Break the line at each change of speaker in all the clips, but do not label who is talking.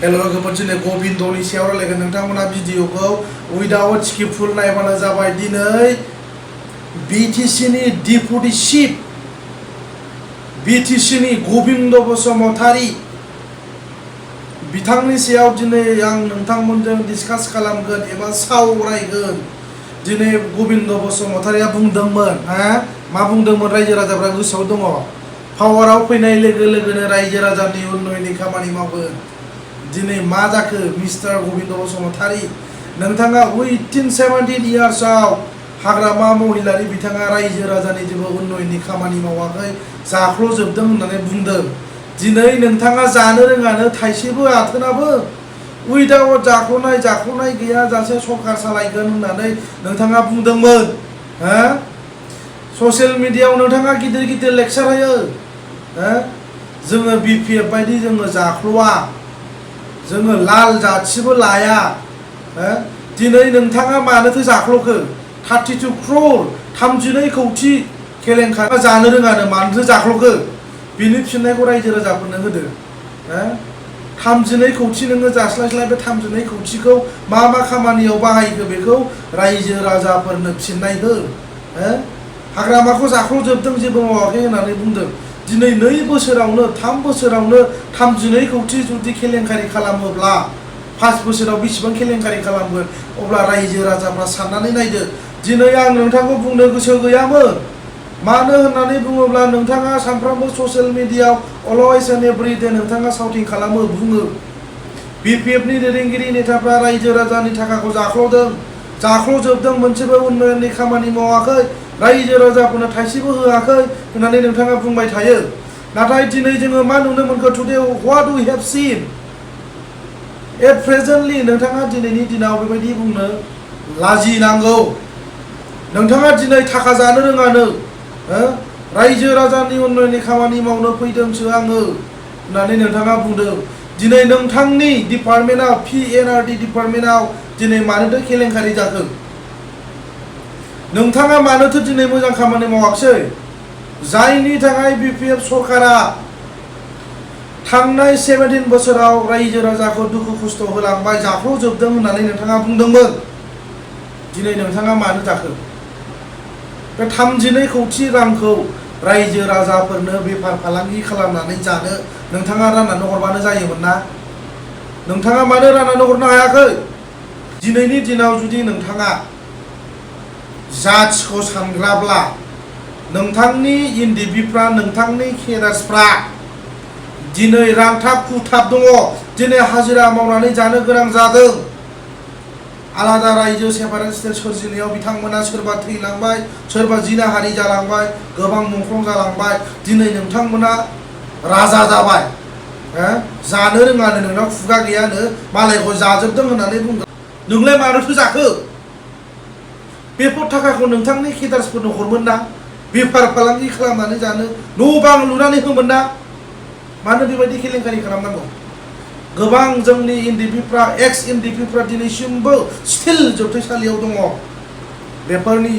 Hello गोबोनसिने गोविंदनि सायाव रायलायगोन नोंथांमोना भिडिअखौ उइदाउट स्किप फुल नायबानो जाबाय। दिनै बिटिसिनि डिपुटि चिफ बिटिसिनि गोविंद बसुमतारी बिथांनि सायाव दिनै आं नोंथांमोनजों डिसकास खालामगोन एबा सावरायगोन। दिनै गोविंद बसुमतारीया बुंदोंमोन मा बुंदोंमोन रायजो राजाफ्रा गोसोआव दङ। पावाराव फैनाय लोगो लोगोनो रायजो राजानि उन्नयननि खामानि मावगोन। दिनै मा जाखो मिस्टार गोविंद बसुमतारी नोंथाङा उइथिन 17 इयार्सआव हाग्रामा महिलारि बिथाङा रायजो राजानि जेबो उन्नयननि खामानि मावाखै जाख्ल'जोबदों होननानै बुंदों। दिनै नोंथाङा जानो रोङानो थाइसेबो आथोनाबो उइदाउट जाख्ल'नाय गैयाजासे सरकार सालायगोन होननानै नोंथाङा बुंदोंमोन। ससियेल मिडियायाव नोंथाङा गिदिर गिदिर लेक्सार होयो। जोङो बिपिएफ बायदि जोङो जाख्ल'आ, जोङो लाल जाथिबो लाया। दिनै नोंथाङा मानोथो जाख्ल'खो? 32 crore 32 कौटि केलेंकारि जानो रोङानो मानोथो जाख्ल'खो? बिनि फिननायखौ रायजो राजाफोरनो होदो। 32 कौटि नोङो जास्लायस्लाय बे 32 कौटिखौ मा खामानियाव बाहायखो बेखौ रायजो राजाफोरनो फिननाय हो। हाग्रामाखौ जाख्ल'जोबदों जेबो मावाखै होननानै बुंदों। दिनै 2 बोसोरावनो 3 बोसोरावनो 32 कौटि जुदि केलेंकारि खालामोब्ला 5 बोसोराव बेसेबां केलेंकारि खालामगोन? अब्ला रायजो राजाफ्रा साननानै नायदो। दिनै आं नोंथांखौ बुंनो गोसो गैयामोन। मानो होननानै बुङोब्ला नोंथाङा सानफ्रामबो ससियेल मिडियायाव अलवेज एन्ड एभ्रिडे नोंथाङा साउटिं खालामो, बुङो बिपिएफनि दैदेनगिरि नेताफ्रा रायजो राजानि थाखाखौ जाख्ल'जोबदों, मोनसेबो उन्नयननि खामानि मावाखै, रायजो राजाफोरनो थाइसेबो होआखै होननानै नोंथाङा बुंबाय थायो। नाथाय दिनै जोङो मा नुनो मोनखो? Today what we have seen at presently नोंथाङा दिनैनि दिनाव बेबायदि बुंनो लाजिनांगौ। नोंथाङा दिनै थाखा जानो रोङानो रायजो राजानि उन्नयननि खामानि मावनो फैदोंसो आङो होननानै नोंथाङा बुंदों। दिनै नोंथांनि डिपार्टमेन्टआव पिएनआरडि डिपार्टमेन्टआव दिनै मानोथो केलेंकारि जाखो? नोंथाङा मानोथो दिनै मोजां खामानि मावाखिसै? जायनि थाखाय बिपिएफ सरकारा थांनाय 17 बोसोराव रायजो राजाखौ दुखु खस्थ' होलांबाय, जाख्ल'जोबदों होननानै नोंथाङा बुंदोंमोन। दिनै नोंथाङा मानो जाखो? बे 32 कौटि रांखौ रायजो राजाफोरनो बेफार फालांगि खालामनानै जानो नोंथाङा राननानै हरबानो जायोमोन ना? नोंथाङा मानो राननानै हरनो हायाखै? दिनैनि दिनाव जुदि नोंथाङा जाथिखौ सानग्राब्ला नोंथांनि इन्डिभिफ्रा, नोंथांनि केडार्सफ्रा दिनै रांथाब खुथाब दङ। दिनै हाजिरा मावनानै जानो गोनां जादों। आलादा रायजो सेपारेट स्टेट सोरजिनायाव बिथांमोना सोरबा थैलांबाय, सोरबा जिनाहारि जालांबाय, गोबां मुंख्लं जालांबाय। दिनै नोंथांमोना राजा जाबाय। जानो रोङानो, नोंनाव खुगा गैयानो, मालायखौ जाजोबदों होननानै बुंदों। नोंलाय मानोथो जाखो? बेफोर थाखाखौ नोंथांनि केडार्सफोरनो हरमोन ना? बेफार फालांगि खालामनानै जानो न' बां लुनानै होमोन ना? मानो बेबायदि केलेंकारि खालामनांगौ? गोबां जोंनि इन्डिभिफ्रा, एक्स इन्डिभिफ्रा दिनैसिमबो स्टिल जोबथेसालियाव दङ। बेफोरनि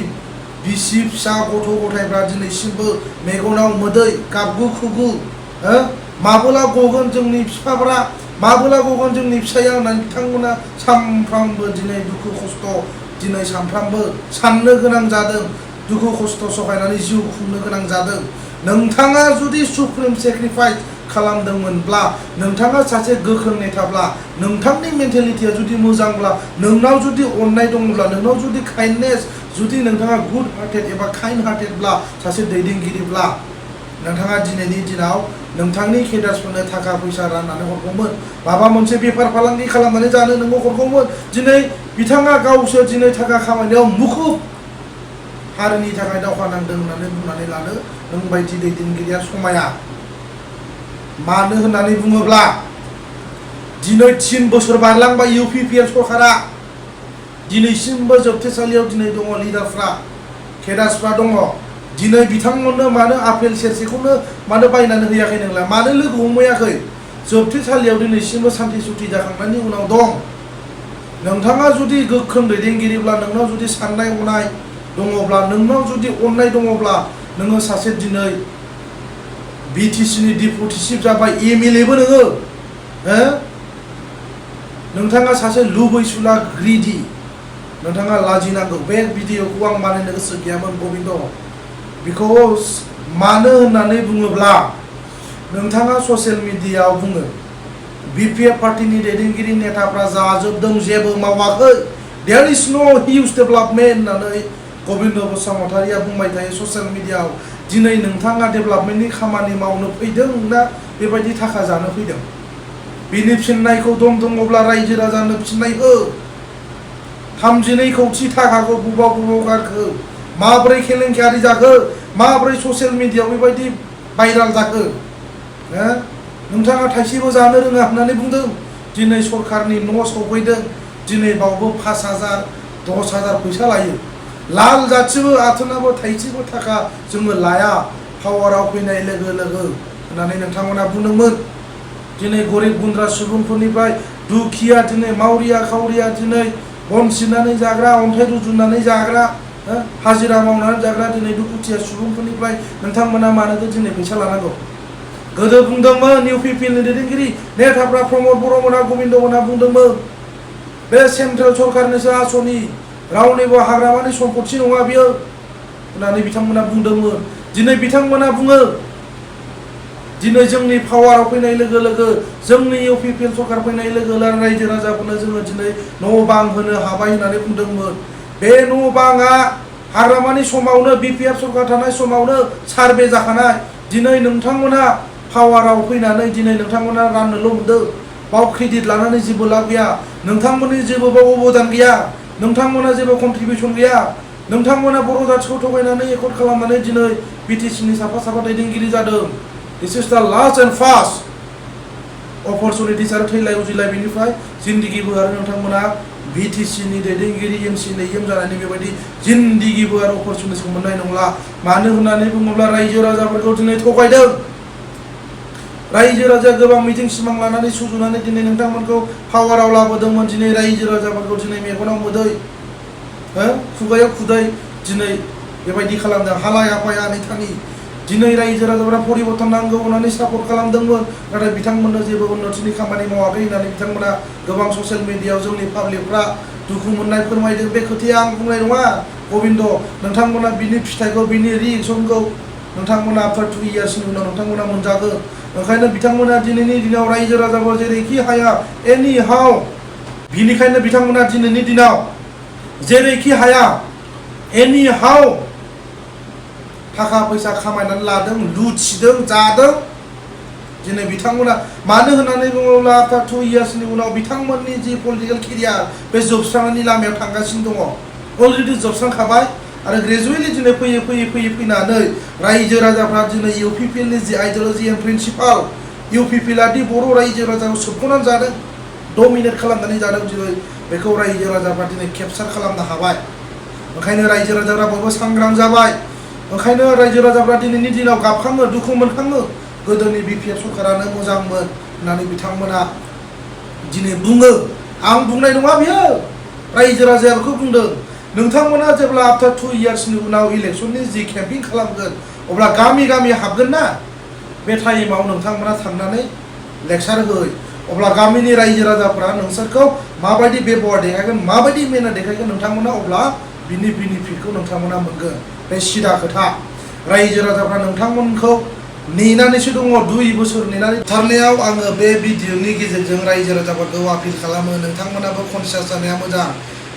बिसि फिसा गथ' गथायफ्रा दिनैसिमबो मेगनाव मोदै गाबगु खुगु। माबोला गगोन जोंनि बिफाफ्रा, माबोला गगोन जोंनि फिसाया होननानै बिथांमोना सानफ्रामबो दिनै दुखु खस्थ' दिनै सानफ्रामबो साननो गोनां जादों। दुखु खस्थ' सहायनानै जिउ खुंनो गोनां जादों। नोंथाङा जुदि सुप्रिम सेक्रिफाइस खालामदोंमोनब्ला, नोंथाङा सासे गोख्रों नेताब्ला, नोंथांनि मेन्टेलिटिया जुदि मोजांब्ला, नोंनाव जुदि अननाय दङब्ला, नोंनाव जुदि काइन्डनेस, जुदि नोंथाङा गुड हार्टेड एबा काइन्ड हार्टेडब्ला, सासे दैदेनगिरिब्ला, नोंथाङा दिनैनि दिनाव नोंथांनि केडार्सफोरनो थाखा फैसा राननानै हरगौमोन। माबा मोनसे बेफार फालांगि खालामनानै जानो नोंबो हरगौमोन। दिनै बिथाङा गावसोर दिनै थाखा खामायनायाव मुखुब, हारिनि थाखाय दावहा नांदों होननानै बुंनानै लानो नों बायदि दैदेनगिरिया समाया। मानो होननानै बुङोब्ला दिनै 3 बोसोर बारलांबाय इउपिपिएल सरकारा, दिनैसिमबो जोबथेसालियाव दिनै दङ लिडारफ्रा, केडार्सफ्रा दङ। दिनै बिथांमोननो मानो आपेल सेरसेखौनो मानो बायनानै होयाखै नोंलाय? मानो लोगो हमहैयाखै? जोबथेसालियाव दिनैसिमबो सान्थि सुथि जाखांनायनि उनाव दं। नोंथाङा जुदि गोख्रों दैदेनगिरिब्ला, नोंनाव जुदि साननाय हनाय दङब्ला, नोंनाव जुदि अननाय दङब्ला, नोङो सासे दिनै बिटिसिनि डिपुटि चिफ जाबाय, एमएलएबो नोङो। नोंथाङा सासे लुबैसुला ग्रिडि नोंथाङा लाजिनांगौ बे भिडिअखौ आं बानायनो गोसो गैयामोन गबिन्द बेखौ मानो होननानै बुङोब्ला नोंथाङा ससियेल मिडियायाव बुङो बिपिएफ पार्टीनि दैदेनगिरि नेताफ्रा जाजोबदों जेबो मावाखै देयर इज नो हिउज डेभेलपमेन्ट होननानै गबिन्द बसुमतारिया बुंबाय थायो ससियेल मिडियायाव दिनै नोंथाङा डेभेलपमेन्टनि खामानि मावनो फैदों ना बेबायदि थाखा जानो फैदों बिनि फिननायखौ दङब्ला रायजो राजानो फिननाय हो 32 कौटि थाखाखौ बबाव गारखो माब्रै केलेंकारि जाखो माब्रै ससियेल मिडियायाव बेबायदि भाइराल जाखो नोंथाङा थाइसेबो जानो रोङा होननानै बुंदों दिनै सरकारनि न' सफैदों दिनै बावबो 5,000 10,000 फैसा लायो लाल जाथिबो आथोनाबो थाइसेबो थाखा जोङो लाया पावाराव फैनाय लोगो लोगो होननानै नोंथांमोना बुंदोंमोन दिनै गरिब गुन्द्रा सुबुंफोरनिफ्राय दुखिया दिनै मावरिया खावरिया दिनै बन सिननानै जाग्रा अन्थाइ रुजुननानै जाग्रा हाजिरा मावनानै जाग्रा दिनै दुखुथिया सुबुंफोरनिफ्राय नोंथांमोना मानोथो दिनै फैसा लानांगौ गोदो बुंदोंमोन इउपिपिएलनि दैदेनगिरि नेताफ्रा प्रमद बर'मोना गबिन्द मोना बुंदोंमोन बे सेन्ट्रेल सरकारनिसो आसनि रावनिबो हाग्रामानि सम्पति नङा बियो होननानै बिथांमोना बुंदोंमोन दिनै बिथांमोना बुङो दिनै जोंनि पावाराव फैनाय लोगो लोगो जोंनि इउपिपिएल सरकार फैनाय लोगो लोगो रायजो राजाफोरनो जोङो दिनै न' बां होनो हाबाय होननानै बुंदोंमोन बे न' बाङा हाग्रामानि समावनो बिपिएफ सरकार थानाय समावनो सार्भे जाखानाय दिनै नोंथांमोना पावाराव फैनानै दिनै नोंथांमोना राननोल' मोनदों बाव क्रेडिट लानानै जेबो लाब गैया नोंथांमोननि जेबो बाव अबदान गैया नोंथांमोना जेबो कन्ट्रिबिउसन गैया नोंथांमोना बर' जाथिखौ थगायनानै एकर्ड खालामनानै दिनै बिटिसिनि साफा दैदेनगिरि जादों दिस इज द लास्ट एन्ड फार्स्ट अपरचुनिटिस आरो थैलाय उजिलाय बेनिफ्राय जिन्दगिबो आरो नोंथांमोना बिटिसिनि दैदेनगिरि एमसि एम जानायनि बेबायदि जिन्दगिबो आरो अपरचुनिटिसखौ मोननाय नंला मानो होननानै बुङोब्ला रायजो राजाफोरखौ दिनै थगायदों रायजो राजा गोबां मिजिं सिमां लानानै सुजुनानै दिनै नोंथांमोनखौ पावाराव लाबोदोंमोन दिनै रायजो राजाफोरखौ दिनै मेगनाव मोदै खुगायाव खुदै दिनै बेबायदि खालामदों हालाय आफाया नैथानि दिनै रायजो राजाफोरा परिबर्तन नांगौ होननानै सापर्ट खालामदोंमोन नाथाय बिथांमोननो जेबो उन्नतिनि खामानि मावाखै होननानै बिथांमोना गोबां ससियेल मिडियायाव जोंनि पाब्लिकफ्रा दुखु मोननाय फोरमायदों बे खोथाया आं बुंनाय नङा गबिन्द नोंथांमोना बिनि फिथाइखौ बिनि रिएक्सनखौ नोंथांमोना आफ्टार 2 इयार्सनि उनाव नोंथांमोना मोनजागोन ओंखायनो बिथांमोना दिनैनि दिनाव रायजो राजाफोर जेरैखि हाया एनि हाउ बिनिखायनो बिथांमोना दिनैनि दिनाव जेरैखि हाया एनि हाउ थाखा फैसा खामायनानै लादों लुथिदों जादों दिनै बिथांमोना मानो होननानै बुङोब्ला आफ्टार 2 इयार्सनि उनाव बिथांमोननि जि पलिटिकेल केरियार बे जोबस्रांनायनि लामायाव थांगासिनो दङ अलरेडि जोबस्रांखाबाय आरो ग्रेजुवेलि दिनै फैनानै रायजो राजाफ्रा दिनै इउपिपिएलनि जि आइडियोलजि एन्ड प्रिन्सिपाल इउपिपिएलआ दि बर' रायजो राजाखौ सोबख'नानै जादों डमिनेट खालामनानै जादों दिनै बेखौ रायजो राजाफ्रा दिनै केपचार खालामनो हाबाय ओंखायनो रायजो राजाफ्रा बयबो सांग्रां जाबाय ओंखायनो रायजो राजाफ्रा दिनैनि दिनाव गाबखाङो दुखु मोनखाङो गोदोनि बिपिएफ सरकारानो मोजांमोन होननानै बिथांमोना दिनै बुङो आं बुंनाय नङा बियो रायजो राजाया बेखौ बुंदों नोंथांमोना जेब्ला आफ्टार 2 इयार्सनि उनाव इलेक्सननि जि केम्पिं खालामगोन अब्ला गामि गामि हाबगोन ना बे टाइमाव नोंथांमोना थांनानै लेक्सार होय अब्ला गामिनि रायजो राजाफ्रा नोंसोरखौ माबायदि बेबहार देखायगोन माबायदि मेनार देखायगोन नोंथांमोना अब्ला बिनि बेनिफिटखौ नोंथांमोना मोनगोन बे सिदा खोथा रायजो राजाफ्रा नोंथांमोनखौ नेनानैसो दङ 2 बोसोर नेनानै थारनायाव आङो बे भिडिअनि गेजेरजों रायजो राजाफोरखौ आपिल खालामो नोंथांमोनाबो कनसियास जानाया मोजां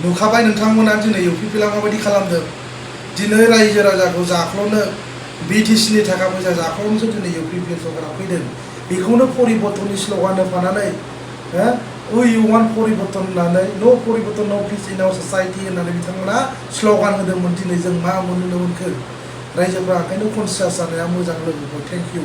नुखाबाय नोंथांमोना दिनै इउपिपिएलआ माबायदि खालामदों दिनै रायजो राजाखौ जाख्ल'नो बिटिसिनि थाखा फैसा जाख्ल'नोसो दिनै इउपिपिएल सरकारा फैदों बेखौनो परिबर्तननि स्ल'गान होफानानै उइ वान्ट परिबर्तन होननानै नो परिबर्तन नो पिस इन आवर ससाइटि होननानै बिथांमोना स्ल'गान होदोंमोन दिनै जों मा मोननो मोनखो रायजोफ्रा ओंखायनो कनसियास जानाया मोजां लोगोफोर थेंक इउ